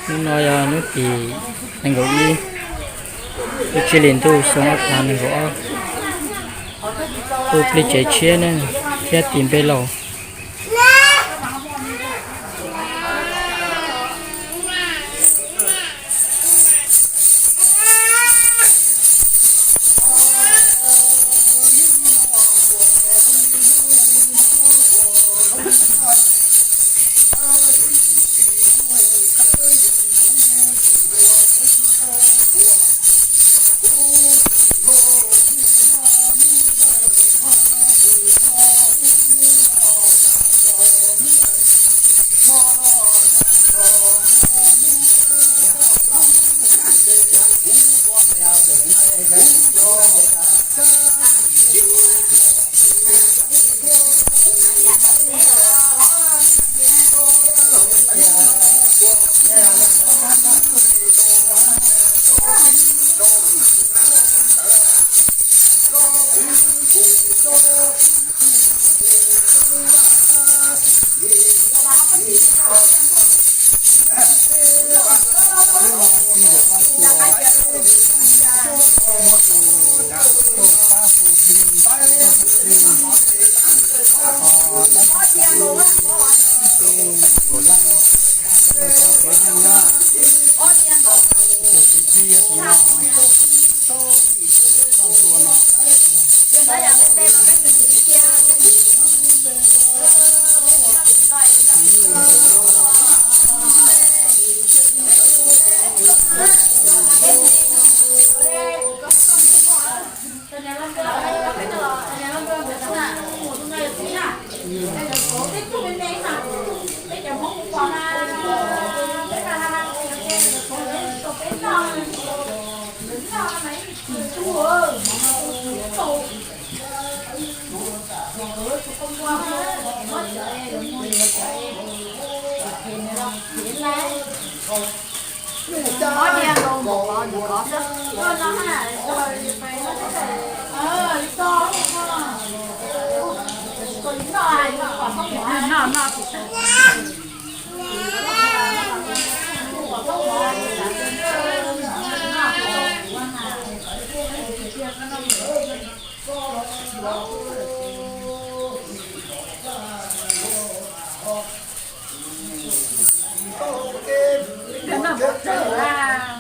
Hnub no yog hnub tim nees nkaum ib, lub tsib hlis ntuj xyoo ob phav nees nkaum ob, tu plig tsev tshiab ne, thiab tis npe laus.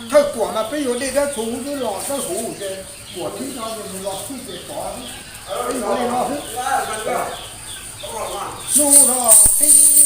Thawj kuam mas peb yuav dej dawb txhuv xwb los dawb huv ces kuam thib no ces nws los txhij ces pov xwb. Peb yuav dej no xwb. Hnub no peb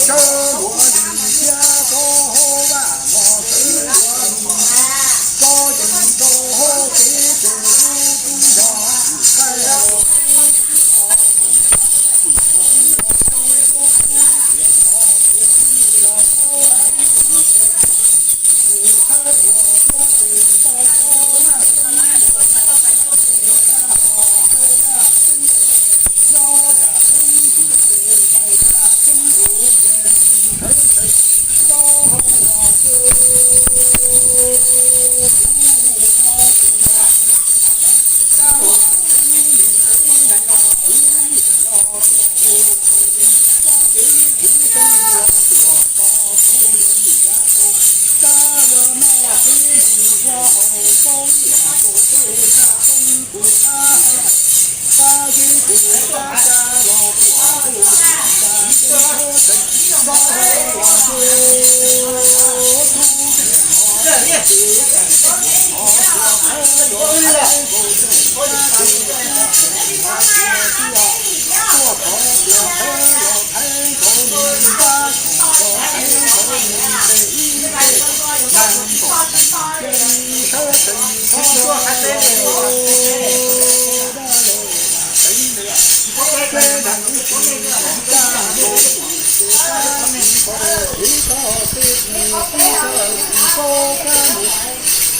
sawv luag li thiab koj hauv vaj mos xwb luag li, koj yeej rau hauv kev ces kuv kuj yog qaij.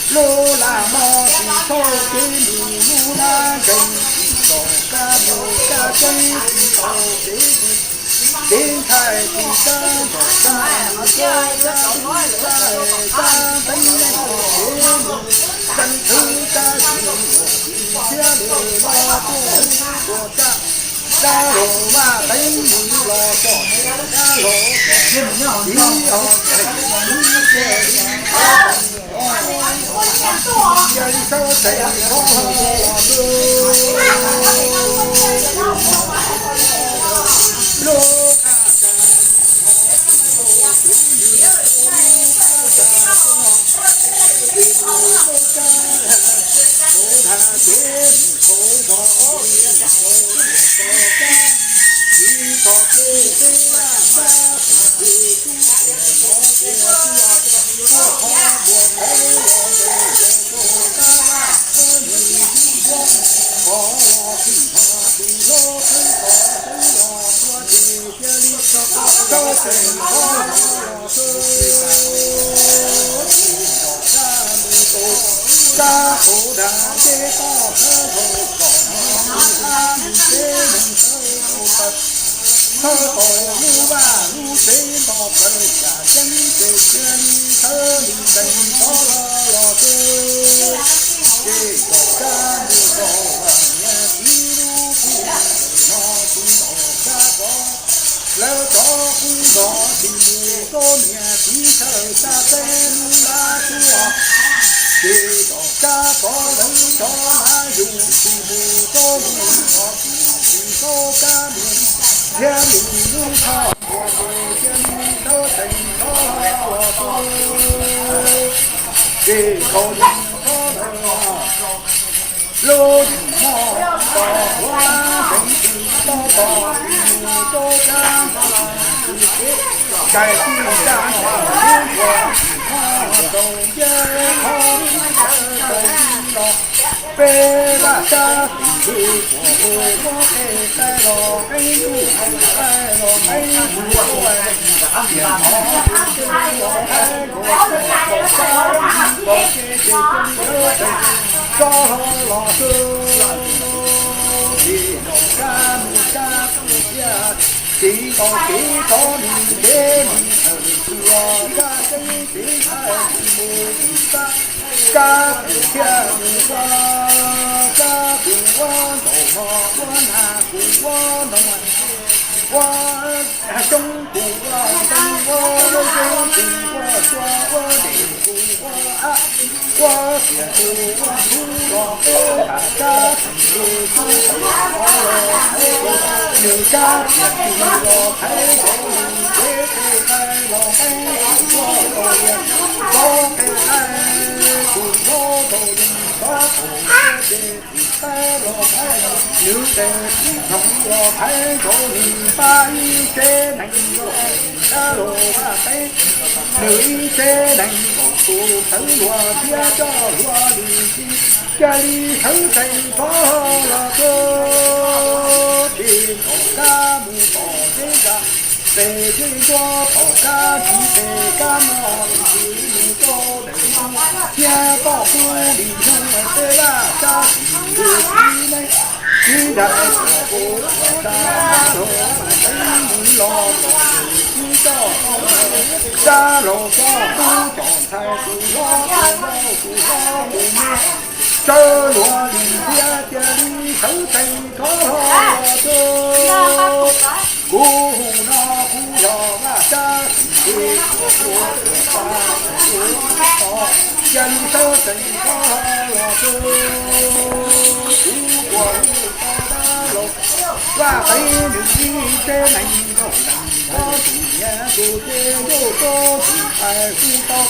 Lub laj mog tsis tau kev mus, lub laj nkeeg tsis tau kab mus, kab tseeb tsis tau kev mus, kev ntxhais tsis tau nrog kab mus, kab tub kab tag teeb meem kev mus, teev thwv kab tsis muaj tsis thiab lwm los tuaj hu tuaj tsa, dab laug Vaj Teev Mus los txog dab laug Vaj Teev Mus, ib ho txhais mus cia li sawv tsees rov los tus lub qab tsa, lub qab tsa, lub qab tsa, hauv dhau kev mus hauv zos, tsis tau kev teb laj sab pum kev tub tias mov kev tuaj, tuaj qhov npua qhauv los ntawm yog kaug tab laj khawb nws tub ncuab, qhov los txij hmo tus hlob khawb qhov xwb los tuaj ces cia li sawv tsees rov los tus tsis nrog kab mus tus kab hauv dag teb toj khawb dhau kom no tus kab mus teb neeg sawv tau tawm, thawj tau lub vaj lub tsev nto plaws yam ceeb ces cia li thawb li tees rov los los xwb. Ces kom kab mus rau niam txiv lub qub no tsis ntaus kab rov, lawv rov qub zos tsis mus rau niam txiv chaw xa teb lub lab tuaj. Ces kom kab rov lawv rov lawv yus tsis mus rau lub zos tsis tsis tau kab mus, thiab lwm lub thaj mus ces cia li thawb tees rov los tus tsis tau mus rau lub lub yeej mog tau huab teev tsis tau tos tsis mus rau kab ntxhais tsis kev, kais tij kab ntxhais lub ntuas tsis tau tau ntiab qhov tsis tau tau los, peb vaj sab tim ntug puas hu muab qe qaij los qeeb ntuj hu qaij los qeeb hu tuaj, tiam hov tus twg los haib nkaus tsis tau sab tsis tau kev ces cia li thawb tees rov los los xwb. Tsis nrog kab mus kab mus thiab, tsis ntaus kev rov mus kev mus, thawm txhua kab tseeb kev ntxhais tsis mus ib sab. Kab tus thiaj mus ua, kab tus ua ntaus no ua na tus ua no ua, xyoob tus ua ntoo ua, lub xyoob tus ua sua ua, dej tus ua ab ua, tiam tus ua ntub los peb nram kab tus tus ua los thaiv, nws kab tiam tus los thaiv nkaus nws kev qe qaij los qeeb tus ua tau lias, rov qe qaij tus hlob tau yeej rov qaum teb ces tus taw los thaiv, nws tes tus hnoos los thaiv nkaus nws pab ib tsev neeg nkaus. dab laug Vaj Teeb, nws ib tsev neeg nkaus tus tawv luag thiab coj luag li txij, cia li sawv tsees rov los txog tsis tom kab mus tom teb zag, pem tsev ntuab tom kab tsis pem kab no, mus rau ntawm no thiab toj tub li hnub peb Vaj Tsab tis lus txiv neej. Txiv ntawd ua kuv ua dab laug Vaj Teeb mus los tom tus tub coj, dab laug coj tub coj ntxhais tus hlob tus hlob tus hlob tus me, sawv luag li thiab cia li sawv tsees rov los txog. Kuv hu no kuv yog Vaj Tsab tis, kuv hu ua Vaj Tsab tis, cia li sawv tsees rov los txog. Kuv ua hu tau dab laug Vaj Teeb nws ib tsev neeg nkaus leej ntawd tus niam tus txiv ntuj tub tus ntxhais kuj tau.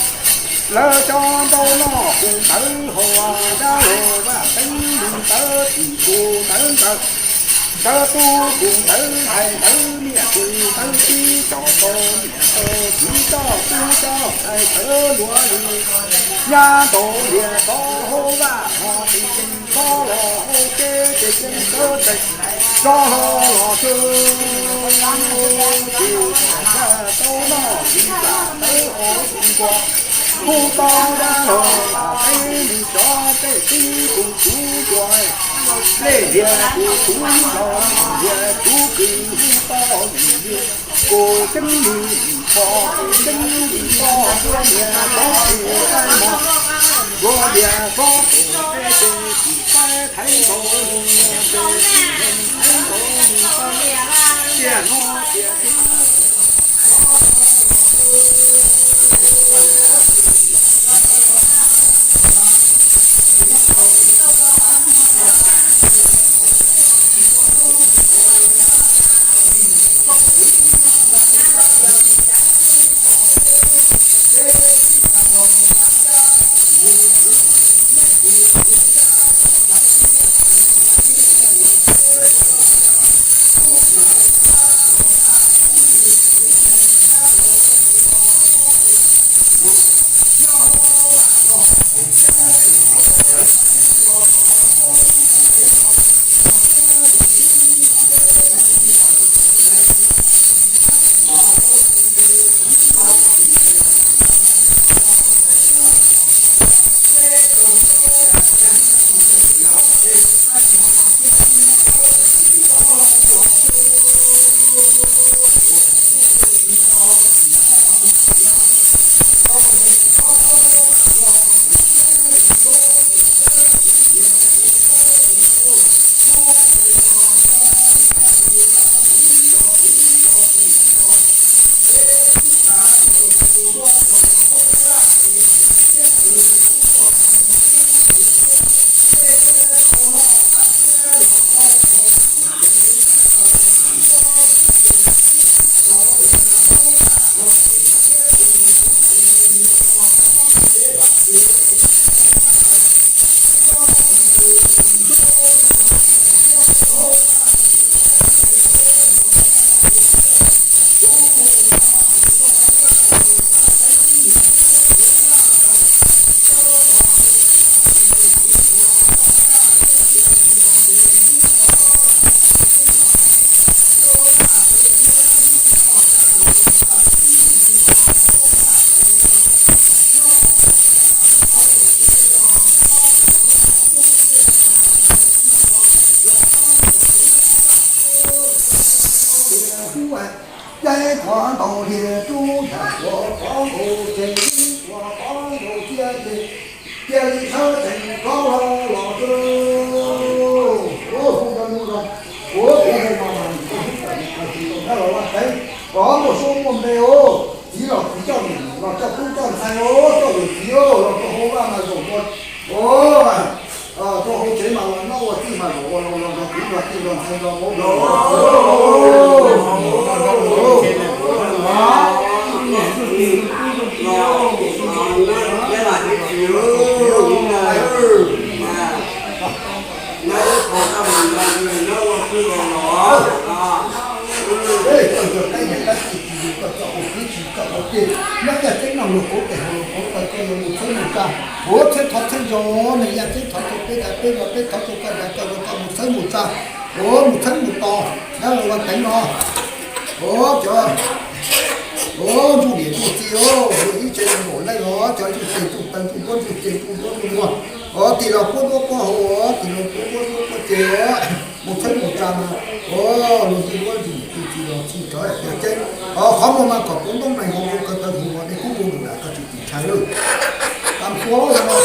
Lawv cov ntaub noj hu ntawv hauv dab laug Vaj Teeb nws ntawd tim tus ntawv ntawd, ntawv tub tus ntawv hais ntawv niam tus ntawv txiv, coj tau niam tau txiv coj tub coj ntxhais sawv luag li. Nyab ntaus lias rov hauv vaj, ho tis cees rov los hauv tsev, tis cees sawv tsees rov los txog. Tus txhia tau noj tsis txawj tawv hauv tus nkuas, hu tau dab laug Vaj Teeb nws cov tej tib tus tub nkuas, lej lias tus tub laus, lias tub kws hu tau nws li, kuv ceeb li kho, kuv ceeb li kho, kuv niam tov kuv qaib mog, kuv lias tov kuv tej ces tsis qaib thaiv nkaus nws, ces tsis heev thaiv nkaus nws, tiam no tiam tib. Caij qhov ntaus hlias rub yam uas qhov nkaus ces, uas qhov nkaus cia ces, cia li sawv tsees rov hlo los txog. Ua hu no, ua hu no mas nws kuj hlub tawm nws tus txiv tau ntab los Vaj Teeb, kom muaj suab muaj npe os. Txiv los txiv coj niam, los coj tub coj ntxhais os, coj niam txiv os, los rau hauv vaj mas zaum ua, rau hauv tsev mas ua noj ua txij mas zaum ua, los los nrog kwv nrog tij nrog ntxhais nrog vauv nrog Ces nyob yaj ceeb no luag kuv tes hauv luag kuv taw koj yuav mus txhawb mus tsa, kuv txhawb thov txhawb zog, neeg yaj ceeb thov rau peb dav peb zog, peb thov rau koj dav koj zog, koj mus txhawb mus tsa, kuv mus txhawb mus tos nyob rau vaj teev no. Ua cov, ua ntsuj niam ntsuj txiv, ua ib tsev neeg npaum leej os, cov ntsuj tes ntsuj taw ntsuj duab ntsuj ceg ntsuj duab ntsuj muag, ua tim los puab duab puab hauv, tim los puab duab puab ceg, ua mus txhawb mus tsa mas, ua luag ntsuj duab ntsuj niam ntsuj txiv los txhij rov yaj ceeb. Qhov muag mas kom kuv ntoob nees hauv kuv kaw taw hauv los dej kub mus nram koj tsis tim ntshai lawm. Tam tua no